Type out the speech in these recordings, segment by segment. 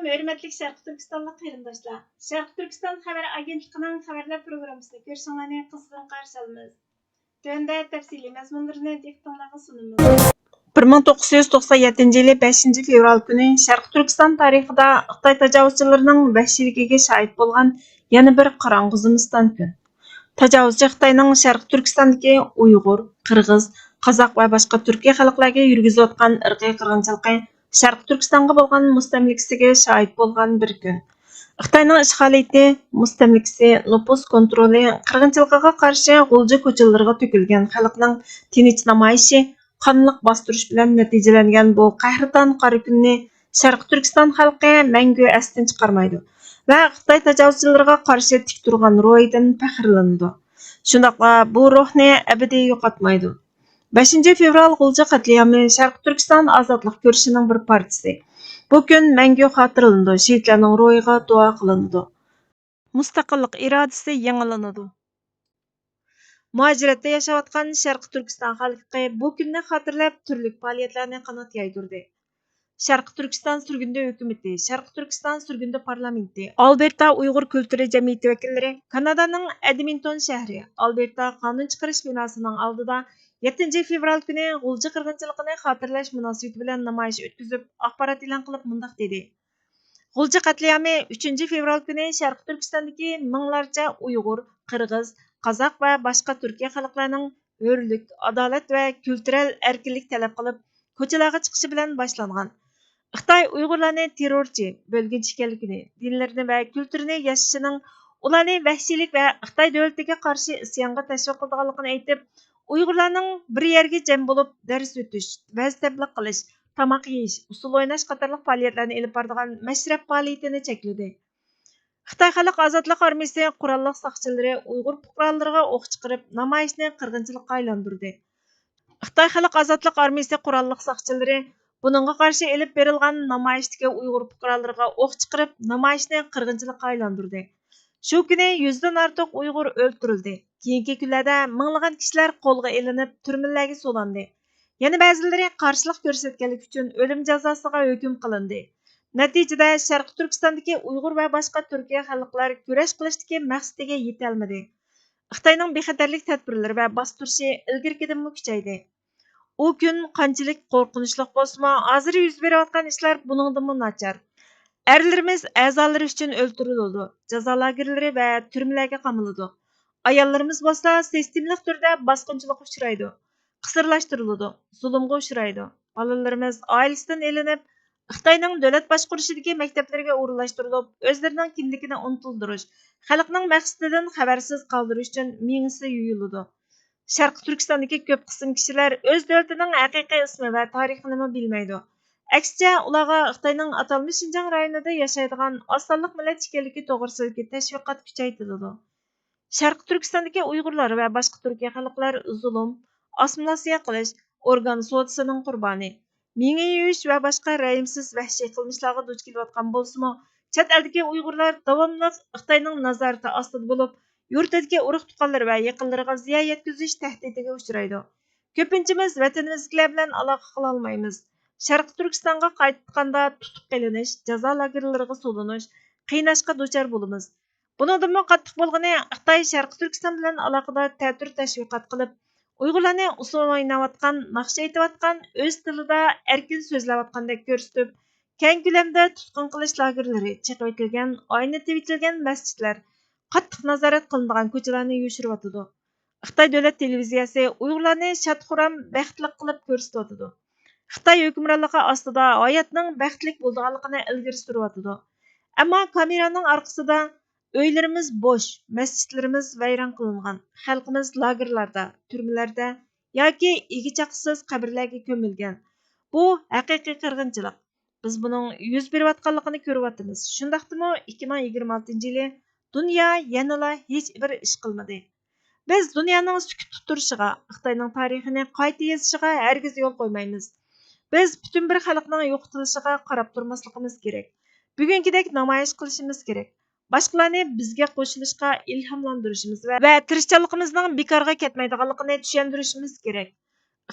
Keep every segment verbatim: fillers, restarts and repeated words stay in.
ھۆرمەتلىك شەرقىي تۈركىستانلىق قېرىنداشلار، شەرقىي تۈركىستان خەۋەر ئاگېنتلىقىنىڭ خەۋەرلەر پروگراممىسىنى كۆرۈشۈڭلارنى قىزغىن قارشى ئالىمىز. تۆۋەندە تەپسىلىي مەزمۇنلىرىنى دىققىتىڭلارغا سۇنىمىز. بىر مىڭ توققۇز يۈز توقسان يەتتىنچى يىلى بەشىنچى فېۋرال كۈنى شەرقىي تۈركىستان تارىخىدا خىتاي تاجاۋۇزچىلىرىنىڭ ۋەھشىيلىكىگە شاھىت بولغان يەنە بىر قاراڭغۇ زىمىستان كۈن. تاجاۋۇزچى خىتاينىڭ شەرقىي تۈركىستاندىكى ئۇيغۇر، قىرغىز، قازاق ۋە باشقا تۈركىي خەلقلەرگە يۈرگۈزۈۋاتقان ئىرقىي قىرغىنچىلىقى شەرقىي تۈركىستانغا بولغان مۇستەملىكىسىگە شاھىت بولغان بىر كۈن. خىتاينىڭ ئىشغالىيىتى، مۇستەملىكىسى، نوپۇس كونترولى، قىرغىنچىلىقىغا قارشى غۇلجا كوچىلىرىغا تۆكۈلگەن خەلقنىڭ تىنچ نامايىشى، قانلىق باستۇرۇش بىلەن نەتىجىلەنگەن بۇ قەھرىتان قارا كۈننى شەرقىي تۈركىستان خەلقى مەڭگۈ ئەستىن چىقارمايدۇ ۋە خىتاي تاجاۋۇزچىلىرىغا قارشى تىك تۇرغان روھىدىن پەخىرلىنىدۇ. شۇنداقلا بۇ روھنى ئەبەدىي يوقاتمايدۇ. بەشىنچى فېۋرال غۇلجا قەتلىئامى شەرقىي تۈركىستان ئازادلىق كۈرىشىنىڭ بىر پارچىسى. بۇ كۈن مەڭگۈ خاتىرىلىنىدۇ، شېھىتلەرنىڭ روھىغا دۇئا قىلىنىدۇ. مۇستەقىللىق ئىرادىسى يېڭىلىنىدۇ. مۇھاجىرەتتە ياشاۋاتقان شەرقىي تۈركىستان خەلقى بۇ كۈننى خاتىرىلەپ، تۈرلۈك پائالىيەتلەرنى قانات يايدۇردى. شەرقىي تۈركىستان سۈرگۈندە ھۆكۈمىتى، شەرقىي تۈركىستان سۈرگۈندە پارلامېنتى، ئالبېرتا ئۇيغۇر كۈلتۈرى جەمئىيىتى ۋەكىللىرى، كانادانىڭ ئەدمىنتون شەھىرى، ئالبېرتا قانۇن چىقىرىش بىناسىنىڭ ئالدىدا يەتتىنچى فېۋرال كۈنى غۇلجا قىرغىنچىلىقىنى خاتىرىلەش مۇناسىۋىتى بىلەن نامايىش ئۆتكۈزۈپ، ئاخبارات ئېلان قىلىپ مۇنداق دېدى: غۇلجا قەتلىئامى ئۈچىنچى فېۋرال كۈنى شەرقىي تۈركىستاندىكى مىڭلارچە ئۇيغۇر، قىرغىز، قازاق ۋە باشقا تۈركىي خەلقلەرنىڭ ھۆرلۈك، ئادالەت ۋە كۈلتۈرەل ئەركىنلىك تەلەپ قىلىپ، كوچىلارغا چىقىشى بىلەن باشلانغان. خىتاي ئۇيغۇرلارنى تېررورچى، بۆلگۈنچى ئىكەنلىكىنى، دىنلىرىنى ۋە كۈلتۈرىنى ياشىشىنىڭ ئۇلارنى ۋەھشىيلىك ۋە خىتاي دۆلىتىگە قارشى ئىسيانغا تەشۋىق قىلىدىغانلىقىنى ئېيتىپ، ئۇيغۇرلارنىڭ بىر يەرگە جەم بولۇپ دەرس ئۆتۈش، ۋەز تەبلىغ قىلىش، تاماق يېيىش، ئۇسسۇل ئويناش قاتارلىق پائالىيەتلەرنى ئېلىپ بارىدىغان مەشرەپ پائالىيىتىنى چەكلىدى. خىتاي خەلق ئازادلىق ئارمىيىسى قوراللىق ساقچىلىرى ئۇيغۇر پۇقرالىرىغا ئوق چىقىرىپ، نامايىشنى قىرغىنچىلىققا ئايلاندۇردى. خىتاي خەلق ئازادلىق ئارمىيىسى قوراللىق ساقچىلىرى بۇنىڭغا قارشى ئېلىپ بېرىلغان نامايىشتىكى ئۇيغۇر پۇقرالىرىغا ئوق چىقىرىپ، نامايىشنى قىرغىنچىلىققا ئايلاندۇردى. شۇ كۈنى يۈزدىن ئارتۇق ئۇيغۇر ئۆلتۈرۈلدى. كېيىنكى كۈنلەردە مىڭلىغان كىشىلەر قولغا ئېلىنىپ، تۈرمىلەرگە سولاندى. يەنە بەزىلىرى قارشىلىق كۆرسەتكەنلىكى ئۈچۈن ئۆلۈم جازاسىغا ھۆكۈم قىلىندى. نەتىجىدە، شەرقىي تۈركىستاندىكى ئۇيغۇر ۋە باشقا تۈركىي خەلقلەر كۈرەش قىلىشتىكى مەقسىتىگە يېتەلمىدى. خىتاينىڭ بىخەتەرلىك تەدبىرلىرى ۋە باستۇرۇشى ئىلگىرىكىدىنمۇ كۈچەيدى. ئۇ كۈن قانچىلىك قورقۇنچلۇق بولسىمۇ، ھازىر يۈز بېرىۋاتقان ئىشلار بۇنىڭدىنمۇ ناچار. ئەرلىرىمىز ئەزالىرى ئۈچۈن ئۆلتۈرۈلىدۇ، جازا لاگېرلىرى ۋە تۈرمىلەرگە قامىلىدۇ. ئاياللىرىمىز بولسا سىستېمىلىق تۈردە باسقۇنچىلىققا ئۇچرايدۇ، قىسىرلاشتۇرۇلىدۇ، زۇلۇمغا ئۇچرايدۇ. بالىلىرىمىز ئائىلىسىدىن ئېلىنىپ، خىتاينىڭ دۆلەت باشقۇرۇشىدىكى مەكتەپلىرىگە ئورۇنلاشتۇرۇلۇپ، ئۆزلىرىنىڭ كىملىكىنى ئۇنتۇلدۇرۇش، خەلقنىڭ مەقسىتىدىن خەۋەرسىز قالدۇرۇش ئۈچۈن مېڭىسى يۇيۇلىدۇ. شەرقىي تۈركىستاندىكى كۆپ قىسىم كىشىلەر ئۆز دۆلىتىنىڭ ھەقىقىي ئىسمى ۋە تارىخىنىمۇ بىلمەيدۇ. ئەكسىچە، ئۇلارغا خىتاينىڭ ئاتالمىش شىنجاڭ رايونىدا ياشايدىغان ئاز سانلىق مىللەت ئىكەنلىكى توغرىسىدىكى تەشۋىقات كۈچەيتىلىدۇ. شەرقىي تۈركىستاندىكى ئۇيغۇرلار ۋە باشقا تۈركىي خەلقلەر زۇلۇم، ئاسسىمىلياتسىيە قىلىش، ئورگان سودىسىنىڭ قۇربانى، مېڭە يۇيۇش ۋە باشقا رەھىمسىز ۋەھشىي قىلمىشلارغا دۇچ كېلىۋاتقان بولسىمۇ، چەت ئەلدىكى ئۇيغۇرلار داۋاملىق خىتاينىڭ نازارىتى ئاستىدا بولۇپ، يۇرتىدىكى ئۇرۇق-تۇغقانلىرى ۋە يېقىنلىرىغا زىيان يەتكۈزۈش تەھدىتىگە ئۇچرايدۇ. كۆپىنچىمىز ۋەتىنىمىزدىكىلەر بىلەن ئالاقە قىلالمايمىز. شەرقىي تۈركىستانغا قايتقاندا تۇتۇپ قېلىنىش، جازا لاگېرلىرىغا سولىنىش، قىيناشقا دۇچار بولىمىز. بۇنىڭدىنمۇ قاتتىق بولغىنى، خىتاي شەرقىي تۈركىستان بىلەن ئالاقىدار تەتۈر تەشۋىقات قىلىپ، ئۇيغۇرلارنى ئۇسسۇل ئويناۋاتقان، ناخشا ئېيتىۋاتقان، ئۆز تىلىدا ئەركىن سۆزلەۋاتقاندەك كۆرسىتىپ، كەڭ كۆلەمدە تۇتقۇن قىلىش لاگېرلىرى، چېقىۋېتىلگەن، ئاينىتىۋېتىلگەن مەسچىتلەر، قاتتىق نازارەت قىلىنىدىغان كوچىلارنى يوشۇرۇۋاتىدۇ. خىتاي دۆلەت تېلېۋىزىيەسى ئۇيغۇرلارنى شاد-خۇرام، بەختلىك قىلىپ كۆرسىتىۋاتىدۇ. خىتاي ھۆكۈمرانلىقى ئاستىدا ھاياتنىڭ بەختلىك بولىدىغانلىقىنى ئىلگىرى سۈرۈۋاتىدۇ. ئەمما كامېرانىڭ ئارقىسىدا ئۆيلىرىمىز بوش، مەسچىتلىرىمىز ۋەيران قىلىنغان، خەلقىمىز لاگېرلاردا، تۈرمىلەردە ياكى ئىگە-چاقىسىز قەبرىلەرگە كۆمۈلگەن. بۇ ھەقىقىي قىرغىنچىلىق. بىز بۇنىڭ يۈز بېرىۋاتقانلىقىنى كۆرۈۋاتىمىز. شۇنداقتىمۇ ئىككى مىڭ يىگىرمە ئالتىنچى يىلى دۇنيا يەنىلا ھېچ بىر ئىش قىلمىدى. بىز دۇنيانىڭ سۈكۈتتە تۇرۇشىغا، خىتاينىڭ تارىخىنى قايتا يېزىشىغا ھەرگىز يول قويمايمىز. بىز پۈتۈن بىر خەلقنىڭ يوقىتىلىشىغا قاراپ تۇرماسلىقىمىز كېرەك. بۈگۈنكىدەك نامايىش قىلىشىمىز كېرەك. باشقىلارنى بىزگە قوشۇلۇشقا ئىلھاملاندۇرۇشىمىز ۋە، ۋە تىرىشچانلىقىمىزنىڭ بىكارغا كەتمەيدىغانلىقىنى چۈشەندۈرۈشىمىز كېرەك.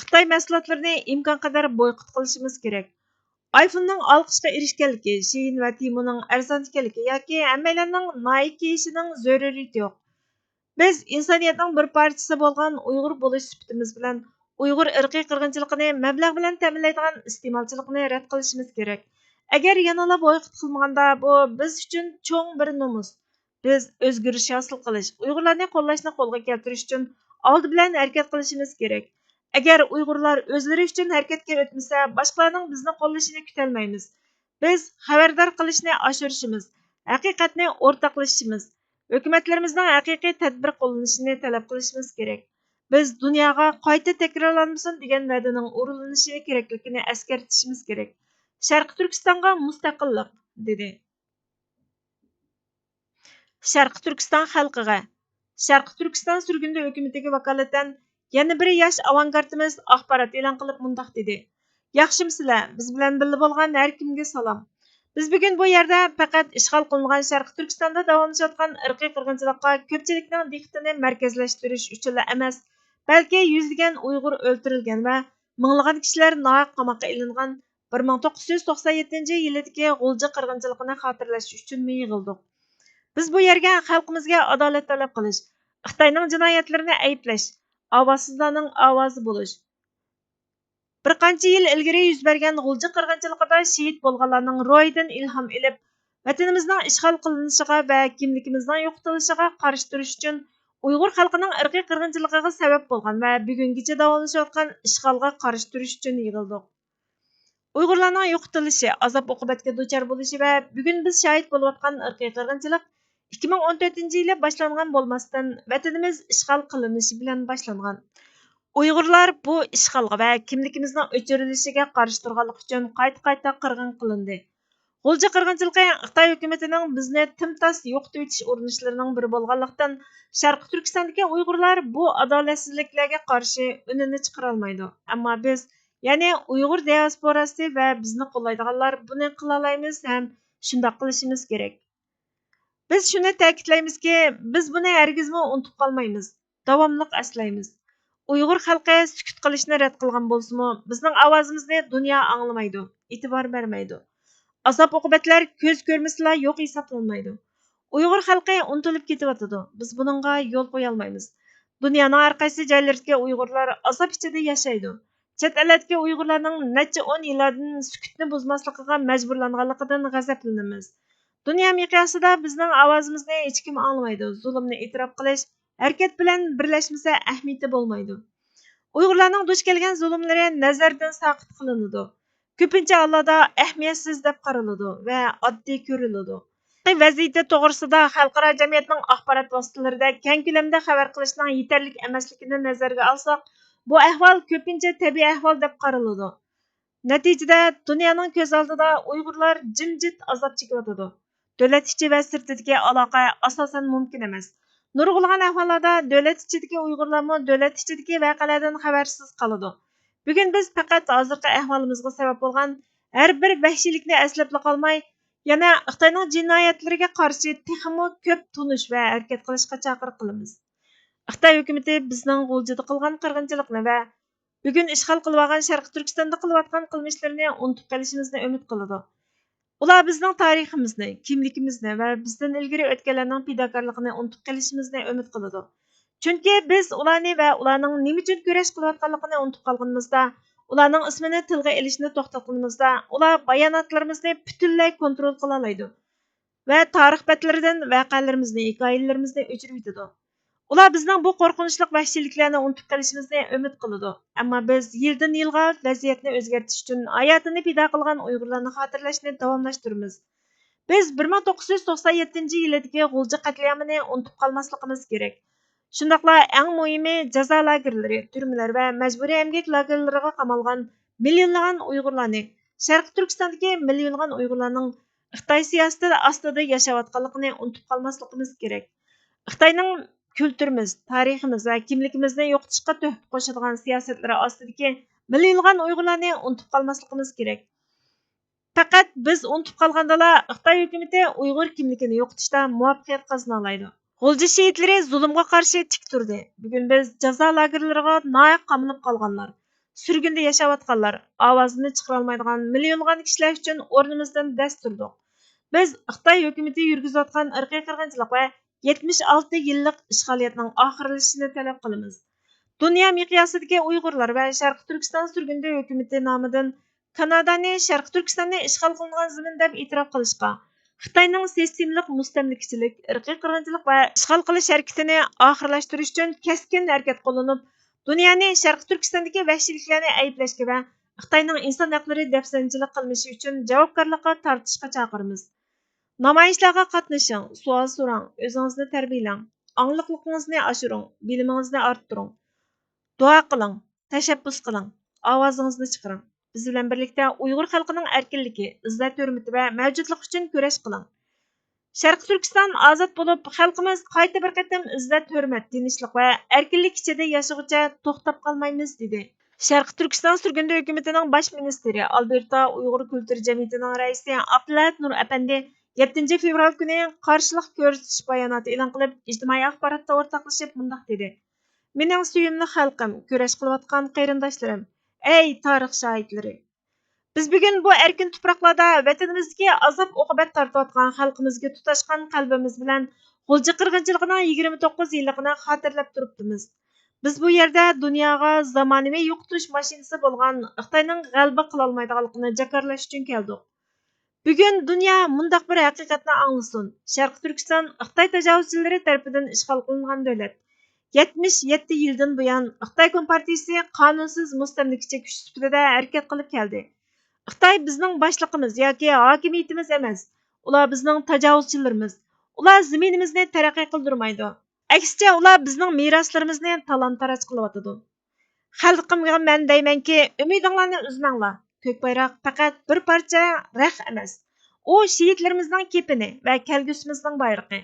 خىتاي مەھسۇلاتلىرىنى ئىمكانقەدەر بويكوت قىلىشىمىز كېرەك. ئايفوننىڭ ئالقىشقا ئېرىشكەنلىكى، شېيىن ۋە تېمونىڭ ئەرزان ئىكەنلىكى ياكى ھەممەيلەننىڭ نايىك كىيىشىنىڭ زۆرۈرىيىتى يوق. بىز ئىنسانىيەتنىڭ بىر پارچىسى بولغان ئۇيغۇر بولۇش سۈپىتىمىز بىلەن ئۇيغۇر ئىرقىي قىرغىنچىلىقىنى مەبلەغ بىلەن تەمىنلەيدىغان ئىستېمالچىلىقنى رەت قىلىشىمىز كېرەك. ئەگەر يەنىلا بويقوت قىلمىغاندا، بۇ بىز ئۈچۈن چوڭ بىر نومۇس. بىز ئۆزگىرىش ھاسىل قىلىش، ئۇيغۇرلارنى قوللاشنى قولغا كەلتۈرۈش ئۈچۈن ئالدى بىلەن ھەرىكەت قىلىشىمىز كېرەك. ئەگەر ئۇيغۇرلار ئۆزلىرى ئۈچۈن ھەرىكەتكە ئۆتمىسە، باشقىلارنىڭ بىزنى قوللىشىنى كۈتەلمەيمىز. بىز خەۋەردار قىلىشنى ئاشۇرۇشىمىز، ھەقىقەتنى ئورتاقلىشىشىمىز، ھۆكۈمەتلىرىمىزنىڭ ھەقىقىي تەدبىر قوللىنىشىنى تەلەپ قىلىشىمىز كېرەك. بىز دۇنياغا قايتا تەكرارلانمىسۇن دېگەن ۋەدىنىڭ ئورۇنلىنىشى كېرەكلىكىنى ئەسكەرتىشىمىز كېرەك. شەرقىي تۈركىستانغا مۇستەقىللىق، دېدى. شەرقىي تۈركىستان خەلقىگە، شەرقىي تۈركىستان سۈرگۈندە ھۆكۈمىتىگە ۋاكالىتەن يەنە بىر ياش ئاۋانگارتىمىز ئاخبارات ئېلان قىلىپ مۇنداق دېدى: ياخشىمۇسىلەر؟ بىز بىلەن بىللە بولغان ھەر كىمگە سالام. بىز بۈگۈن بۇ يەردە پەقەت ئىشغال قىلىنغان شەرقىي تۈركىستاندا داۋاملىشىۋاتقان ئىرقىي قىرغىنچىلىققا كۆپچىلىكنىڭ دىققىتىنى مەركەزلەشتۈرۈش ئۈچۈنلا ئەمەس، بەلكى يۈزلىگەن ئۇيغۇر ئۆلتۈرۈلگەن ۋە مىڭلىغان كىشىلەر ناھەق قاماققا ئېلىنغان بىر مىڭ توققۇز يۈز توقسان يەتتىنچى يىلىدىكى غۇلجا قىرغىنچىلىقىنى خاتىرىلەش ئۈچۈنمۇ يىغىلدۇق. بىز بۇ يەرگە خەلقىمىزگە ئادالەت تەلەپ قىلىش، خىتاينىڭ جىنايەتلىرىنى ئەيىبلەش، ئاۋازسىزلارنىڭ ئاۋازى بولۇش، بىر قانچە يىل ئىلگىرى يۈز بەرگەن غۇلجا قىرغىنچىلىقىدا شېھىت بولغانلارنىڭ روھىدىن ئىلھام ئېلىپ، ۋەتىنىمىزنىڭ ئىشغال قىلىنىشىغا ۋە كىملىكىمىزنىڭ يوقىتىلىشىغا قارشى تۇرۇش ئۈچۈن ئۇيغۇر خەلقىنىڭ ئىرقىي قىرغىنچىلىقىغا سەۋەب بولغان ۋە بۈگۈنگىچە داۋاملىشىۋاتقان ئىشغالغا قارشى تۇرۇش ئۈچۈن يىغىلدۇق. ئۇيغۇرلارنىڭ يوقىتىلىشى، ئازاب-ئوقۇبەتكە دۇچار بولۇشى ۋە بۈگۈن بىز شاھىت بولۇۋاتقان ئىرقىي قىرغىنچىلىق ئىككى مىڭ ئون تۆتىنچى يىلى باشلانغان بولماستىن، ۋەتىنىمىز ئىشغال قىلىنىشى بىلەن باشلانغان. ئۇيغۇرلار بۇ ئىشغالغا ۋە كىملىكىمىزنىڭ ئۆچۈرۈلۈشىگە قارشى تۇرغانلىقى ئۈچۈن قايتا-قايتا قىرغىن قىلىندى. غۇلجا قىرغىنچىلىقى خىتاي ھۆكۈمىتىنىڭ بىزنى تىمتاس يوقىتىۋېتىش ئۇرۇنۇشلىرىنىڭ بىرى بولغانلىقتىن، شەرقىي تۈركىستاندىكى ئۇيغۇرلار بۇ ئادالەتسىزلىكلەرگە قارشى ئۈنىنى چىقىرالمايدۇ. ئەمما بىز، يەنى ئۇيغۇر دىياسپوراسى ۋە بىزنى قوللايدىغانلار بۇنى قىلالايمىز ھەم شۇنداق قىلىشىمىز كېرەك. بىز شۇنى تەكىتلەيمىزكى، بىز بۇنى ھەرگىزمۇ ئۇنتۇپ قالمايمىز، داۋاملىق ئەسلەيمىز. ئۇيغۇر خەلقى سۈكۈت قىلىشنى رەت قىلغان بولسىمۇ، بىزنىڭ ئاۋازىمىزنى دۇنيا ئاڭلىمايدۇ، ئېتىبار بەرمەيدۇ. ئازاب-ئوقۇبەتلەر كۆز كۆرمىسىلا يوق ھېسابلانمايدۇ. ئۇيغۇر خەلقى ئۇنتۇلۇپ كېتىۋاتىدۇ. بىز بۇنىڭغا يول قويالمايمىز. دۇنيانىڭ ھەر قايسى جايلىرىدىكى ئۇيغۇرلار ئازاب ئىچىدە ياشايدۇ. چەت ئەللەردىكى ئۇيغۇرلارنىڭ نەچچە ئون يىللاردىن سۈكۈتنى بۇزماسلىقىغا مەجبۇرلانغانلىقىدىن غەزەپلىنىمىز. دۇنيا مىقياسىدا بىزنىڭ ئاۋازىمىزنى ھېچكىم ئاڭلىمايدۇ. زۇلۇمنى ئېتىراپ قىلىش، ھەرىكەت بىلەن بىرلەشمىسە ئەھمىيىتى بولمايدۇ. ئۇيغۇرلارنىڭ دۇچ كەلگەن زۇلۇملىرى نەزەردىن ساقىت قىلىنىدۇ. كۆپىنچە ھاللاردا ئەھمىيەتسىز دەپ قارىلىدۇ ۋە ئاددىي كۆرۈلىدۇ. ۋەزىيىتى توغرىسىدا خەلقئارا جەمئىيەتنىڭ ئاخبارات ۋاسىتىلىرىدە كەڭ كۆلەمدە خەۋەر قىلىشنىڭ يېتەرلىك ئەمەسلىكىنى نەزەرگە ئالساق، بۇ ئەھۋال كۆپىنچە تەبىئىي ئەھۋال دەپ قارىلىدۇ. نەتىجىدە، دۇنيانىڭ كۆز ئالدىدا ئۇيغۇرلار جىمجىت ئازاب چېكىۋاتىدۇ. دۆلەت ئىچى ۋە سىرتىدىكى ئالاقە ئاساسەن مۇمكىن ئەمەس. نۇرغۇنلىغان ئەھۋاللاردا دۆلەت ئىچىدىكى ئۇيغۇرلارمۇ دۆلەت ئىچىدىكى ۋەقەلەردىن خەۋەرسىز قالىدۇ. بۈگۈن بىز پەقەت ھازىرقى ئەھۋالىمىزغا سەۋەب بولغان ھەر بىر ۋەھشىيلىكنى ئەسلەپلا قالماي، يەنە خىتاينىڭ جىنايەتلىرىگە قارشى تېخىمۇ كۆپ تونۇش ۋە ھەرىكەت قىلىشقا چاقىرىق قىلىمىز. خىتاي ھۆكۈمىتى بىزنىڭ غۇلجىدا قىلغان قىرغىنچىلىقنى ۋە بۈگۈن ئىشغال قىلىۋالغان شەرقىي تۈركىستاندا قىلىۋاتقان قىلمىشلىرىنى ئۇنتۇپ قېلىشىمىزنى ئۈمىد قىلىدۇ. ئۇلار بىزنىڭ تارىخىمىزنى، كىملىكىمىزنى ۋە بىزدىن ئىلگىرى ئۆتكەنلەرنىڭ پىداكارلىقىنى ئۇنتۇپ قېلىشىمىزنى ئۈمىد قىلىدۇ. چۈنكى بىز ئۇلارنى ۋە ئۇلارنىڭ نېمە ئۈچۈن كۈرەش قىلىۋاتقانلىقىنى ئۇنتۇپ قالغىنىمىزدا، ئۇلارنىڭ ئىسمىنى تىلغا ئېلىشنى توختاتقىنىمىزدا، ئۇلار باياناتلىرىمىزنى پۈتۈنلەي كونترول قىلالايدۇ ۋە تارىخ بەتلىرىدىن ۋەقەلىرىمىزنى، ھېكايىلىرىمىزنى ئۆچۈرۈۋېتىدۇ. ئۇلار بىزنىڭ بۇ قورقۇنچلۇق ۋەھشىيلىكلەرنى ئۇنتۇپ قېلىشىمىزنى ئۈمىد قىلىدۇ. ئەمما بىز يىلدىن يىلغا ۋەزىيەتنى ئۆزگەرتىش ئۈچۈن ھاياتىنى پىدا قىلغان ئۇيغۇرلارنى خاتىرىلەشنى داۋاملاشتۇرىمىز. بىز بىر مىڭ توققۇز يۈز توقسان يەتتىنچى يىلىدىكى غۇلجا قەتلىئامىنى ئۇنتۇپ قالماسلىقىمىز كېرەك. شۇنداقلا ئەڭ مۇھىمى، جازا لاگېرلىرى، تۈرمىلەر ۋە مەجبۇرىي ئەمگەك لاگېرلىرىغا قامالغان مىليونلىغان ئۇيغۇرلارنى، شەرقىي تۈركىستاندىكى مىليونلىغان ئۇيغۇرلارنىڭ خىتاي سىياسىتى ئاستىدا ياشاۋاتقانلىقىنى ئۇنتۇپ قالماسلىقىمىز كېرەك. خىتاينىڭ كۈلتۈرىمىز، تارىخىمىز ۋە كىملىكىمىزنى يوقىتىشقا تۆھپە قوشىدىغان سىياسەتلىرى ئاستىدىكى مىليونلىغان ئۇيغۇرلارنى ئۇنتۇپ قالماسلىقىمىز كېرەك. پەقەت بىز ئۇنتۇپ قالغاندىلا، خىتاي ھۆكۈمىتى ئۇيغۇر كىملىكىنى يوقىتىشتا مۇۋەپپەقىيەت قازىنالايدۇ. غۇلجا شېھىتلىرى زۇلۇمغا قارشى تىك تۇردى. بۈگۈن بىز جازا لاگېرلىرىغا ناھەق قامىلىپ قالغانلار، سۈرگۈندە ياشاۋاتقانلار، ئاۋازىنى چىقىرالمايدىغان مىليونلىغان كىشىلەر ئۈچۈن ئورنىمىزدىن دەس تۇردۇق. بىز خىتاي ھۆكۈمىتى يۈرگۈزۈۋاتقان ئىرقىي قىرغىنچىلىق ۋە يەتمىش ئالتە يىللىق ئىشغالىيەتنىڭ ئاخىرلىشىشىنى تەلەپ قىلىمىز. دۇنيا مىقياسىدىكى ئۇيغۇرلار ۋە شەرقىي تۈركىستان سۈرگۈندە ھۆكۈمىتى نامىدىن كانادانى شەرقىي تۈركىستاننى ئىشغال قىلىنغان زېمىن دەپ ئېتىراپ قىلىشقا، خىتاينىڭ سىستېمىلىق مۇستەملىكىچىلىك، ئىرقىي قىرغىنچىلىق ۋە ئىشغال قىلىش ھەرىكىتىنى ئاخىرلاشتۇرۇش ئۈچۈن كەسكىن ھەرىكەت قوللىنىپ، دۇنيانى شەرقىي تۈركىستاندىكى ۋەھشىيلىكلەرنى ئەيىبلەشكە ۋە خىتاينىڭ ئىنسان ھەقلىرى دەپسەندىچىلىك قىلمىشى ئۈچۈن جاۋابكارلىققا تارتىشقا چاقىرىمىز. نامايىشلارغا قاتنىشىڭ، سوئال سوراڭ، ئۆزىڭىزنى تەربىيەلەڭ، ئاڭلىقلىقىڭىزنى ئاشۇرۇڭ، بىلىمىڭىزنى ئارتتۇرۇڭ. دۇئا قىلىڭ، تەشەببۇس قىلىڭ، ئاۋازىڭىزنى چىقىرىڭ. بىز بىلەن بىرلىكتە ئۇيغۇر خەلقىنىڭ ئەركىنلىكى، ئىززەت-ھۆرمىتى ۋە مەۋجۇتلۇقى ئۈچۈن كۈرەش قىلىڭ. شەرقىي تۈركىستان ئازاد بولۇپ، خەلقىمىز قايتا بىر قېتىم ئىززەت-ھۆرمەت، تىنچلىق ۋە ئەركىنلىك ئىچىدە ياشىغۇچە توختاپ قالمايمىز، دېدى. شەرقىي تۈركىستان سۈرگۈندە ھۆكۈمىتىنىڭ باش مىنىستىرى، ئالبېرتا ئۇيغۇر كۈلتۈر جەمئىيىتىنىڭ رەئىسى ئابدۇلئەھەت نۇر ئەپەندى يەتتىنچى فېۋرال كۈنى قارشىلىق كۆرسىتىش باياناتى ئېلان قىلىپ، ئىجتىمائىي ئاخباراتتا ئورتاقلىشىپ مۇنداق دېدى: مېنىڭ سۆيۈملۈك خەلقىم، كۈرەش قىلىۋاتقان قېرىنداشلىرىم، ئەي تارىخ شاھىتلىرى! بىز بۈگۈن بۇ ئەركىن تۇپراقلاردا، ۋەتىنىمىزدىكى ئازاب-ئوقۇبەت تارتىۋاتقان خەلقىمىزگە تۇتاشقان قەلبىمىز بىلەن غۇلجا قىرغىنچىلىقىنىڭ يىگىرمە توققۇز يىللىقىنى خاتىرىلەپ تۇرۇپتىمىز. بىز بۇ يەردە دۇنياغا زامانىۋى يوقىتىش ماشىنىسى بولغان خىتاينىڭ غەلىبە قىلالمايدىغانلىقىنى جاكارلاش ئۈچۈن كەلدۇق. بۈگۈن دۇنيا مۇنداق بىر ھەقىقەتنى ئاڭلىسۇن، شەرقىي تۈركىستان خىتاي تاجاۋۇزچىلىرى تەرىپىدىن ئىشغال قىلىنغان دۆلەت. يەتمىش يەتتە يىلدىن بۇيان خىتاي كومپارتىيىسى قانۇنسىز مۇستەملىكىچى كۈچ سۈپىتىدە ھەرىكەت قىلىپ كەلدى. خىتاي بىزنىڭ باشلىقىمىز ياكى ھاكىمىيىتىمىز ئەمەس. ئۇلار بىزنىڭ تاجاۋۇزچىلىرىمىز. ئۇلار زېمىنىمىزنى تەرەققىي قىلدۇرمايدۇ. ئەكسىچە، ئۇلار بىزنىڭ مىراسلىرىمىزنى تالان-تاراج قىلىۋاتىدۇ. خەلقىمگە مەن دەيمەنكى، ئۈمىدىڭلارنى ئۈزمەڭلار. كۆك بايراق پەقەت بىر پارچە رەخ ئەمەس. ئۇ شېھىتلىرىمىزنىڭ كېپىنى ۋە كەلگۈسىمىزنىڭ بايرىقى.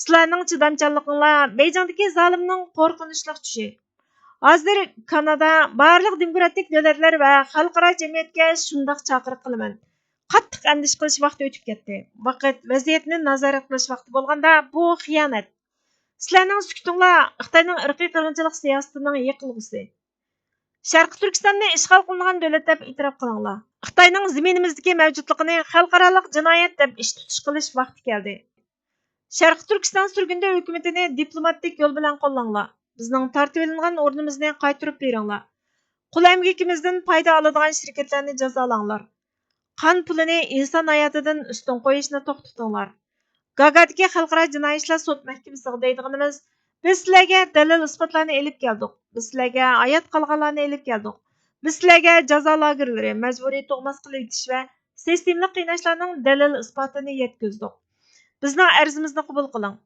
سىلەرنىڭ چىدامچانلىقىڭلار بېيجىڭدىكى زالىمنىڭ قورقۇنچلۇق چۈشى. ھازىر كانادا بارلىق دېموكراتىك دۆلەتلەر ۋە خەلقئارا جەمئىيەتكە شۇنداق چاقىرىق قىلىمەن. قاتتىق ئەندىشە قىلىش ۋاقتى ئۆتۈپ كەتتى. ۋاقىت ۋەزىيەتنى نازارەت قىلىش ۋاقتى بولغاندا، بۇ خىيانەت. سىلەرنىڭ سۈكۈتۈڭلار خىتاينىڭ ئىرقىي قىرغىنچىلىق سىياسىتىنىڭ يېقىلغۇسى. شەرقىي تۈركىستاننى ئىشغال قىلىنغان دۆلەت دەپ ئېتىراپ قىلىڭلار. خىتاينىڭ زېمىنىمىزدىكى مەۋجۇتلۇقىنى خەلقئارالىق جىنايەت دەپ ئىش تۇتۇش قىلىش ۋاقتى كەلدى. شەرقىي تۈركىستان سۈرگۈندە ھۆكۈمىتىنى دىپلوماتىك يول بىلەن قوللاڭلار. بىزنىڭ تارتىۋېلىنغان ئورنىمىزنى قايتۇرۇپ بېرىڭلار. قول ئەمگىكىمىزدىن پايدا ئالىدىغان شىركەتلەرنى جازالاڭلار. قان پۇلىنى ئىنسان ھاياتىدىن ئۈستۈن قويۇشنى توختىتىڭلار. گاگادىكى خەلقئارا جىنايى ئىشلار سوت مەھكىمىسىغا دەيدىغىنىمىز، بىز سىلەرگە دەلىل-ئىسپاتلارنى ئېلىپ كەلدۇق. بىز سىلەرگە ھايات قالغانلارنى ئېلىپ كەلدۇق. بىز سىلەرگە جازا لاگېرلىرى، مەجبۇرىي تۇغماس قىلىۋېتىش ۋە سىستېمىلىق قىيناشلارنىڭ دەلىل-ئىسپاتىنى يەتكۈزدۇق. بىزنىڭ ئەرزىمىزنى قوبۇل قىلىڭ.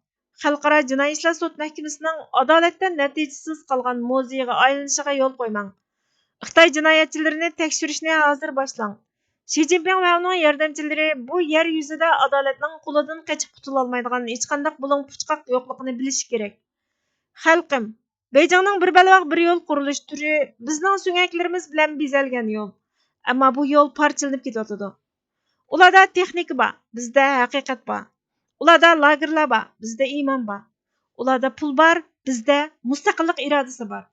خەلقئارا جىنايى ئىشلار سوت مەھكىمىسىنىڭ ئادالەتتە نەتىجىسىز قالغان مۇزېيغا ئايلىنىشىغا يول قويماڭ. خىتاي جىنايەتچىلىرىنى تەكشۈرۈشنى ھازىر باشلاڭ. شى جىنپىڭ ۋە ئۇنىڭ ياردەمچىلىرى بۇ يەر يۈزىدە ئادالەتنىڭ قولىدىن قېچىپ قۇتۇلالمايدىغان ھېچقانداق بۇلۇڭ-پۇچقاق يوقلۇقىنى بىلىشى كېرەك. خەلقىم، بېيجىڭنىڭ بىر بەلباغ بىر يول قۇرۇلۇش تۈرى بىزنىڭ سۆڭەكلىرىمىز بىلەن بېزەلگەن يول. ئەمما بۇ يول پارچىلىنىپ كېتىۋاتىدۇ. ئۇلاردا تېخنىكا بار، بىزدە ھەقىقەت بار. ئۇلاردا لاگېرلار بار، بىزدە ئىمان بار. ئۇلاردا پۇل بار، بىزدە مۇستەقىللىق ئىرادىسى بار.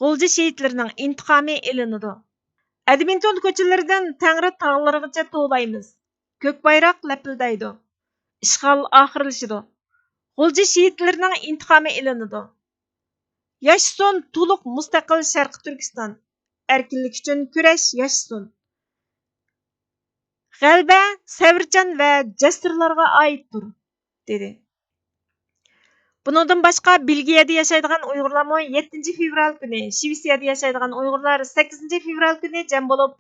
غۇلجا شېھىتلىرىنىڭ ئىنتىقامى ئېلىنىدۇ. ئەدمىنتون كوچىلىرىدىن تەڭرى تاغلىرىغىچە توۋلايمىز. كۆك بايراق لەپىلدەيدۇ. ئىشغال ئاخىرلىشىدۇ. غۇلجا شېھىتلىرىنىڭ ئىنتىقامى ئېلىنىدۇ. ياشىسۇن تولۇق مۇستەقىل شەرقىي تۈركىستان! ئەركىنلىك ئۈچۈن كۈرەش ياشىسۇن! غەلىبە سەۋرچان ۋە جەسۇرلارغا ئائىتتۇر، دېدى. بۇنىڭدىن باشقا، بېلگىيەدە ياشايدىغان ئۇيغۇرلارمۇ يەتتىنچى فېۋرال كۈنى، شىۋېتسىيەدە ياشايدىغان ئۇيغۇرلار سەككىزىنچى فېۋرال كۈنى جەم بولۇپ،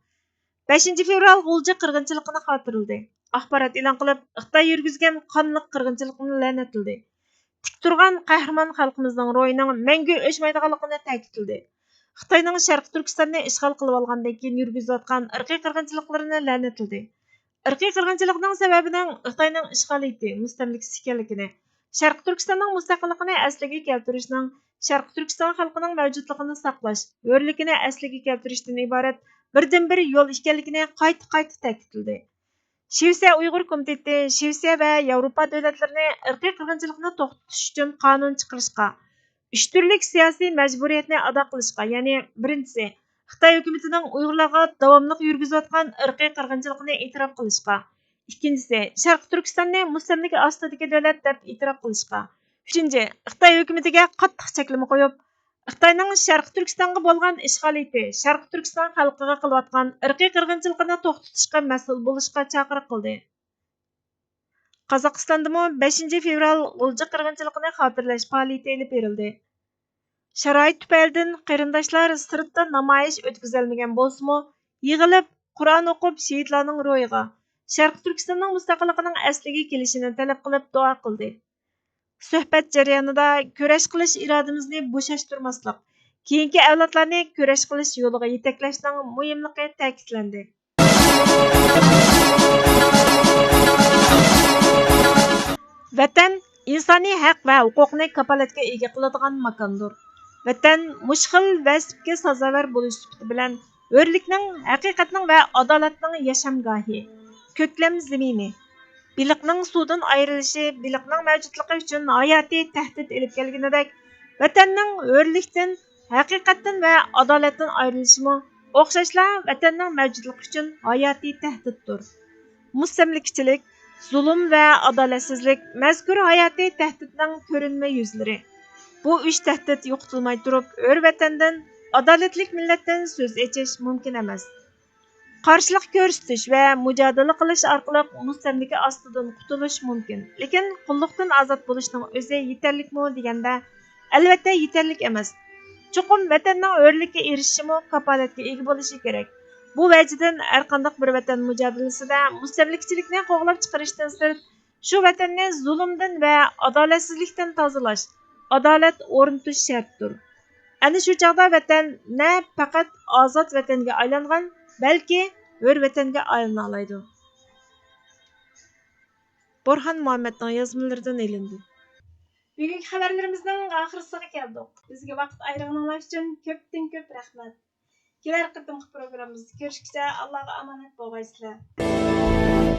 بەشىنچى فېۋرال غۇلجا قىرغىنچىلىقىنى خاتىرىلىدى. ئاخبارات ئېلان قىلىپ، خىتاي يۈرگۈزگەن قانلىق قىرغىنچىلىقنى لەنەتلىدى. تىك تۇرغان قەھرىمان خەلقىمىزنىڭ روھىنىڭ مەڭگۈ ئۆچمەيدىغانلىقىنى تەكىتلىدى. خىتاينىڭ شەرقىي تۈركىستاننى ئىشغال قىلىۋالغاندىن كېيىن يۈرگۈزۈۋاتقان ئىرقىي قىرغىنچىلىقلىرىنى لەنەتلىدى. ئىرقىي قىرغىنچىلىقنىڭ سەۋەبىنىڭ خىتاينىڭ ئىشغالىيىتى، مۇستەملىكىسى ئىكەنلىكىنى، شەرقىي تۈركىستاننىڭ مۇستەقىللىقىنى ئەسلىگە كەلتۈرۈشنىڭ شەرقىي تۈركىستان خەلقىنىڭ مەۋجۇتلۇقىنى ساقلاش، ھۆرلۈكىنى ئەسلىگە كەلتۈرۈشتىن ئىبارەت بىردىنبىر يول ئىكەنلىكىنى قايتا-قايتا تەكىتلىدى. شىۋېتسىيە ئۇيغۇر كومىتېتى شىۋېتسىيە ۋە ياۋروپا دۆلەتلىرىنى ئىرقىي قىرغىنچىلىقنى توختىتىش ئۈچۈن قانۇن چىقىرىشقا، ئۈچ تۈرلۈك سىياسىي مەجبۇرىيەتنى ئادا قىلىشقا، يەنى بىرىنچىسى، خىتاي ھۆكۈمىتىنىڭ ئۇيغۇرلارغا داۋاملىق يۈرگۈزۈۋاتقان ئىرقىي قىرغىنچىلىقىنى ئېتىراپ قىلىشقا، ئىككىنچىسى، شەرقىي تۈركىستاننى مۇستەملىكە ئاستىدىكى دۆلەت دەپ ئېتىراپ قىلىشقا، ئۈچىنچى، خىتاي ھۆكۈمىتىگە قاتتىق چەكلىمە قويۇپ، خىتاينىڭ شەرقىي تۈركىستانغا بولغان ئىشغالىيىتى، شەرقىي تۈركىستان خەلقىگە قىلىۋاتقان ئىرقىي قىرغىنچىلىقىنى توختىتىشقا مەسئۇل بولۇشقا چاقىرىق قىلدى. قازاقىستاندىمۇ بەشىنچى فېۋرال غۇلجا قىرغىنچىلىقىنى خاتىرىلەش پائالىيىتى ئېلىپ بېرىلدى. شارائىت تۈپەيلىدىن قېرىنداشلار سىرتتا نامايىش ئۆتكۈزەلمىگەن بولسىمۇ، يىغىلىپ، قۇرئان ئوقۇپ، شېھىتلارنىڭ روھىغا، شەرقىي تۈركىستاننىڭ مۇستەقىللىقىنىڭ ئەسلىگە كېلىشىنى تەلەپ قىلىپ دۇئا قىلدى. سۆھبەت جەريانىدا كۈرەش قىلىش ئىرادىمىزنى بوشاشتۇرماسلىق، كېيىنكى ئەۋلادلارنى كۈرەش قىلىش يولىغا يېتەكلەشنىڭ مۇھىملىقى تەكىتلەندى. ۋەتەن ئىنسانىي ھەق ۋە ھوقۇقنى كاپالەتكە ئىگە قىلىدىغان ماكاندۇر. ۋەتەن مۇشۇ خىل ۋەسىپكە سازاۋەر بولۇش سۈپىتى بىلەن ھۆرلۈكنىڭ، ھەقىقەتنىڭ ۋە ئادالەتنىڭ ياشامگاھى، كۆكلەم زېمىنى. بېلىقنىڭ سۇدىن ئايرىلىشى بېلىقنىڭ مەۋجۇتلۇقى ئۈچۈن ھاياتىي تەھدىت ئېلىپ كەلگىنىدەك، ۋەتەننىڭ ھۆرلۈكتىن، ھەقىقەتتىن ۋە ئادالەتتىن ئايرىلىشىمۇ ئوخشاشلا ۋەتەننىڭ مەۋجۇتلۇقى ئۈچۈن ھاياتىي تەھدىتتۇر. مۇستەملىكىچىلىك، زۇلۇم ۋە ئادالەتسىزلىك مەزكۇر ھاياتىي تەھدىتنىڭ كۆرۈنمە يۈزلىرى. بۇ ئۈچ تەھدىت يوقىتىلماي تۇرۇپ، ھۆر ۋەتەندىن، ئادالەتلىك مىللەتتىن سۆز ئېچىش مۇمكىن ئەمەس. قارشىلىق كۆرسىتىش ۋە مۇجادىلە قىلىش ئارقىلىق مۇستەملىكە ئاستىدىن قۇتۇلۇش مۇمكىن، لېكىن قۇللۇقتىن ئازاد بولۇشنىڭ ئۆزى يېتەرلىكمۇ دېگەندە، ئەلۋەتتە يېتەرلىك ئەمەس. چوقۇم ۋەتەننىڭ ھۆرلۈككە ئېرىشىشىمۇ كاپالەتكە ئىگە بولۇشى كېرەك. بۇ ۋەجىدىن ھەرقانداق بىر ۋەتەن مۇجادىلىسىدە مۇستەملىكىچىلىكنى قوغلاپ چىقىرىشتىن سىرت، شۇ ۋەتەننى زۇلۇمدىن ۋە ئادالەتسىزلىكتىن تازىلاش، ئادالەت ئورنىتىش شەرتتۇر. ئەنە شۇ چاغدا ۋەتەن نە پەقەت ئازاد ۋەتەنگە ئايلانغان، بەلكى ھۆر ۋەتەنگە ئايلىنالايدۇ. بورھان مۇھەممەدنىڭ يازمىلىرىدىن ئېلىندى. بۈگۈنكى خەۋەرلىرىمىزنىڭ ئاخىرسىغا كەلدۇق. بىزگە ۋاقىت ئايرىغىنىڭلار ئۈچۈن كۆپتىن كۆپ رەھمەت. كېلەر قېتىمقى پروگراممىمىزدا كۆرۈشكىچە ئاللاغا ئامانەت بولغايسىلەر.